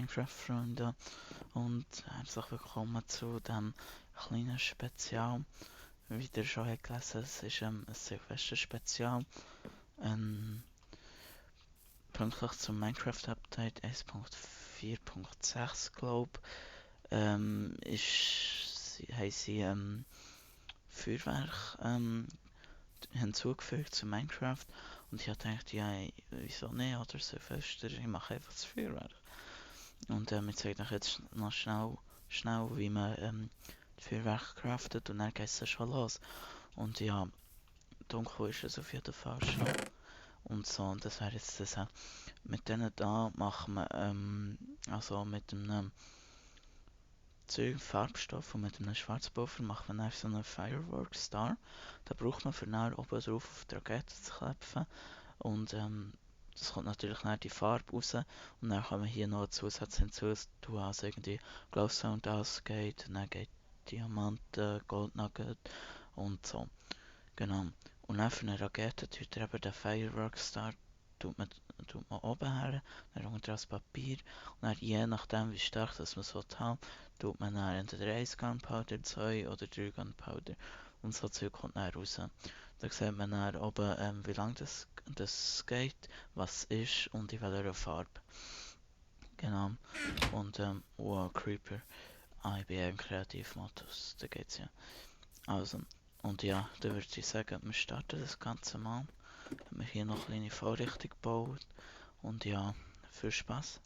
Minecraft-Freunde und herzlich willkommen zu dem kleinen Spezial. Wie ihr schon habt gelesen, es ist ein Silvester-Spezial. Pünktlich zum Minecraft-Update 1.4.6 glaube haben sie Feuerwerk hinzugefügt zu Minecraft und ich habe gedacht, ja, wieso nicht, oder Silvester, ich mache einfach das Feuerwerk. Und ich zeige euch jetzt noch schnell wie man das Feuerwerk craftet und dann geht es schon los. Und ja, dunkel ist es auf jeden Fall schon. Und so, und das wäre jetzt das. Mit denen da machen wir, also mit einem Farbstoff und mit einem Schwarzpulver macht man dann so einen Firework Star. Da braucht man für dann oben drauf auf die Rakete zu klepfen. Und das kommt natürlich dann die Farbe raus. Und dann kann man hier noch einen Zusatz hinzu tun, also irgendwie Glowstone ausgeht, dann geht Diamanten, Gold Nugget und so. Genau. Und dann für eine Rakete tut er eben den Firework Star tut man oben her, dann unter das Papier und dann je nachdem wie stark das man so haben, tut man dann entweder 1 Gunpowder, 2 oder 3 Gunpowder und so Zeug kommt dann raus. Da sieht man dann oben, wie lang das geht, was ist und in welcher Farbe. Genau. Und wow, Creeper. Ich bin im Kreativmodus, da geht's ja. Also, und ja, da würde ich sagen, wir starten das Ganze mal. Haben wir hier noch eine kleine Vorrichtung gebaut. Und ja, viel Spaß.